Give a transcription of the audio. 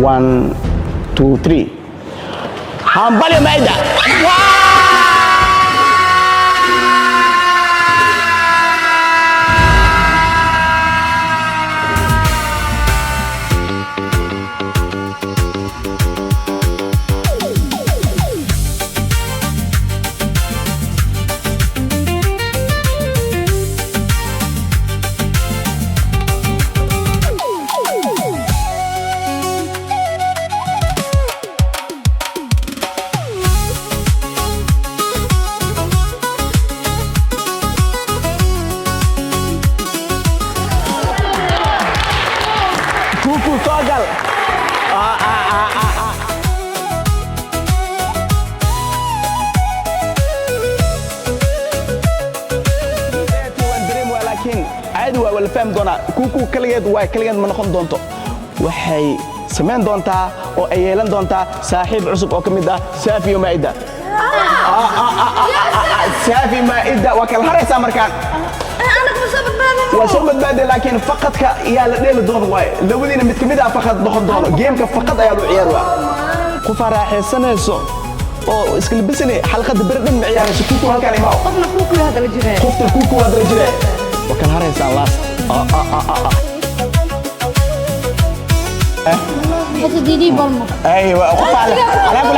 1, 2, 3. Hambalyo, Maida. Kuku, soo gal. Ah, ah, ah, ah, ah. Waan dareemi waa, laakiin caadi waa la fahmi doonaa. Kuku kaligeed waay, kaligeed ma noqon doonto. Waxay samayn doontaa oo ay yeelan doontaa saaxiib cusub oo ka mid ah Saafi iyo Maa'ida. Saafi, Maa'ida waa kala haraysaa markaan. Waa soo badbaaday, laakiin faqadka yaa la dheeli doon waaye. Labadiina mid ka mid ah faqad noqon doono. Gameka faqad ayaa lagu ciyaar waa. Qofaa raaxaysanayso oo iska labisane xalqadda beri dhan ma ciyaarayso. Kuku, halkaan imaaw. Qofna kuukuyo hadala jiree. Qofta kuku hadala jire. Waa kala haraysaan last. Ah, ah, ah, ah, ah. Hata didi balmo. Aywa, qof على كل